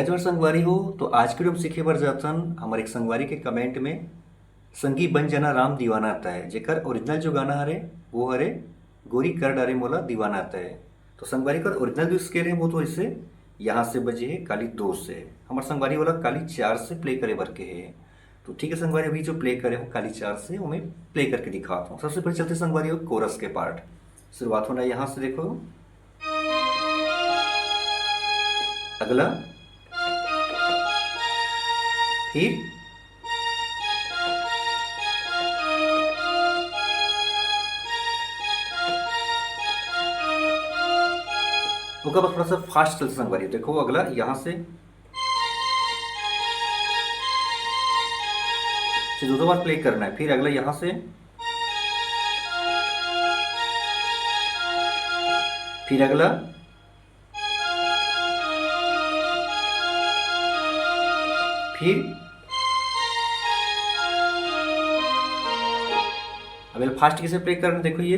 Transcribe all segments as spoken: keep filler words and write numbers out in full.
जोर संगवारी हो, तो आज के video में सीखे बर जाथन हमर एक संगवारी के comment में, "संगी बन जाना राम दीवाना तय", जेकर original जो गाना हरे, वो हरे "गोरी कर डारे मोला दीवाना तय"। तो संगवारी कर original जो scale है, वो तो ऐसे यहाँ से बजे है, काली दो से। हमर संगवारी वाला काली चार से play करे बर के है। तो ठीक है संगवारी, अभी जो play करे हो काली चार से, वो मैं play करके दिखाता हूँ। सबसे पहले चलते संगवारी हो chorus के part। शुरुआत होना है यहाँ से, देखो, अगला, फिर ओकर बाद थोड़ा सा fast चलते संगवारी। देखो अगला यहाँ से, फिर दो दो बार play करना है। फिर अगला यहाँ से, फिर अगला, फिर अब ये fast कैसे play करना, देखो ये।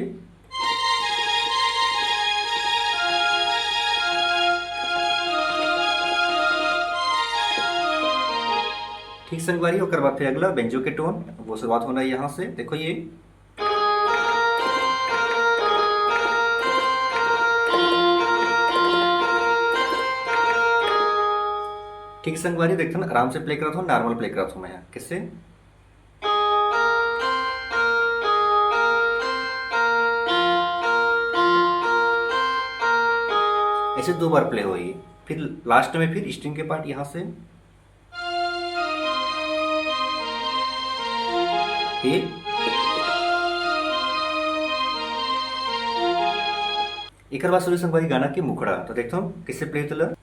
ठीक संगवारी, ओकर बाद फिर अगला banjo के tone, वो शुरुआत होना है यहाँ से। देखो ये, ठीक संगवारी, देखथन, आराम से play करत हूँ, normal play करत हूँ मैं यहाँ। कैसे? ऐसे दो बार play होई, फिर last में फिर string के part यहाँ से, फिर एकर बाद सुनी संगवारी गाना के मुखड़ा। तो देखथन कैसे play होथे ला।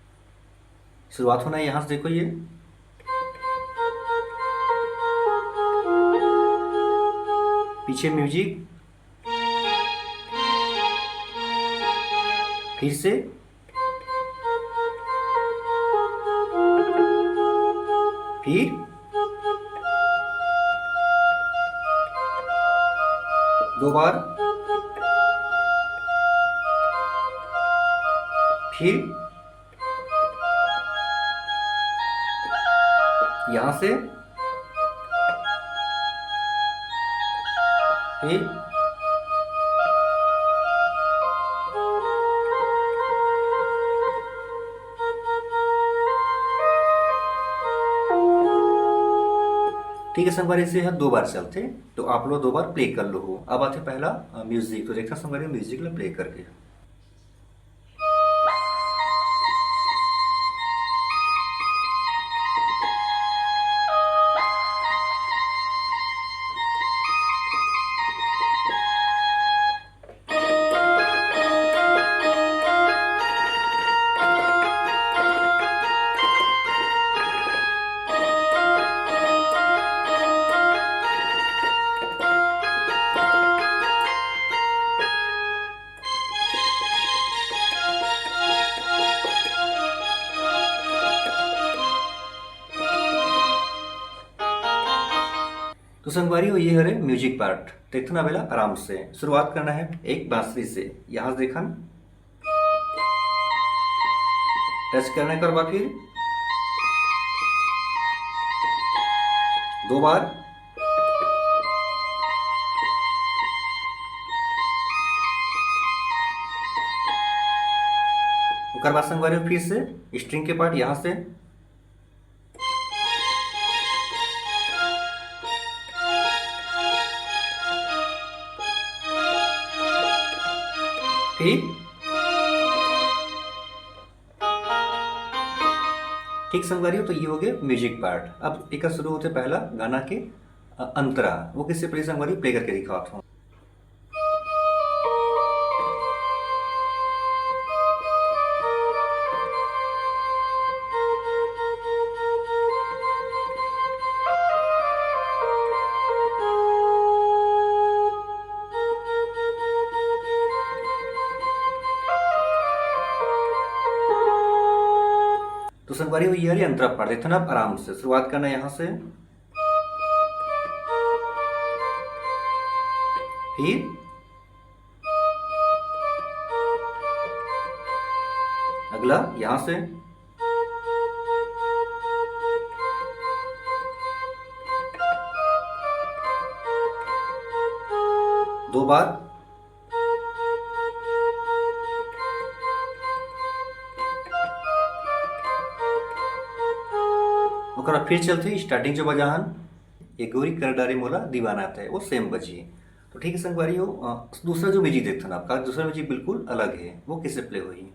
शुरुआत होना है यहाँ से, देखो ये पीछे music, फिर से, फिर दो बार, फिर यहाँ से, फिर ठीक है संगवारी, इसे ह दो बार चलथे, तो आप लोग दो बार play कर लो हो। अब आथे पहला, अ, music। तो देखा संगवारी music ला play करके। तो संगवारी हो, ये हरे music part। देखथन अब एला आराम से शुरुआत करना है एक बांसुरी से। यहाँ से देखन, touch करने कर बाद फिर दो बार, ओकर बाद संगवारी हो फिर से string के part यहाँ से, फिर ठीक संगवारी हो, तो ये हो गया music part। अब एकर शुरू होथे पहला गाना के, अ, अंतरा। वो कैसे play संगवारी play करके दिखावत हूँ। तो संगवारी हो, ये हरे अंतरा part। देखथन आप आराम से शुरुआत करना यहाँ से, फिर अगला यहाँ से, दो बार। ओकरा फिर चलथे starting जो बजाहन, ये गोरी कर डारे मोला दीवाना तैं, वो same बजी। तो ठीक है संगवारी हो, अ, दूसरा जो music देखथन आप, का दूसरा music बिल्कुल अलग है, वो कैसे play होही?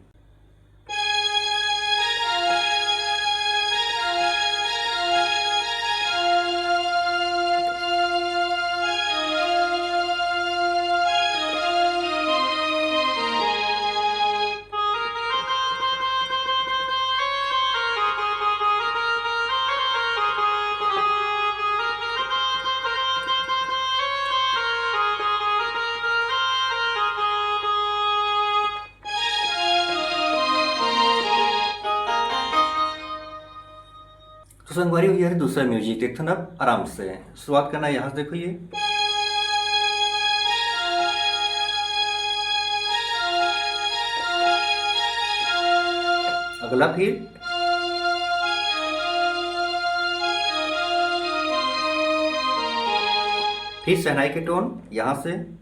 तो संगवारी हो, ये दूसरा music देखथन आप आराम से। शुरुआत करना है यहाँ से, देखो ये। अगला फिर, फिर शहनाई के tone यहाँ से।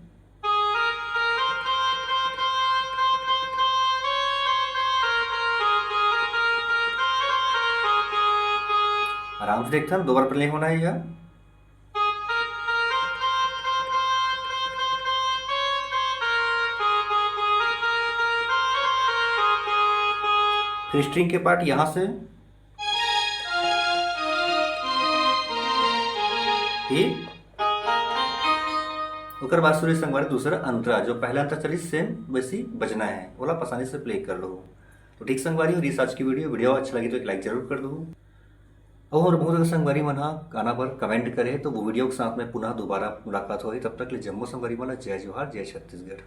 आराम से देखथन, दो बार play होना है यह। फिर string के part यहाँ से, फिर ओकर बाद सुरू संगवारी दूसरा अंतरा, जो पहला अंतरा चलिस same वैसी बजना है, ओला आसानी से play कर लो। तो ठीक संगवारी हो, ये आज की video, video अच्छा लगी तो एक like जरूर कर दो। और बहुत अगर संगवारी मन हा गाना पर comment करे, तो वो video के साथ में पुनः दोबारा मुलाकात होही। तब तक ले जम्मो संगवारी मन ला जय जोहार, जय छत्तीसगढ़।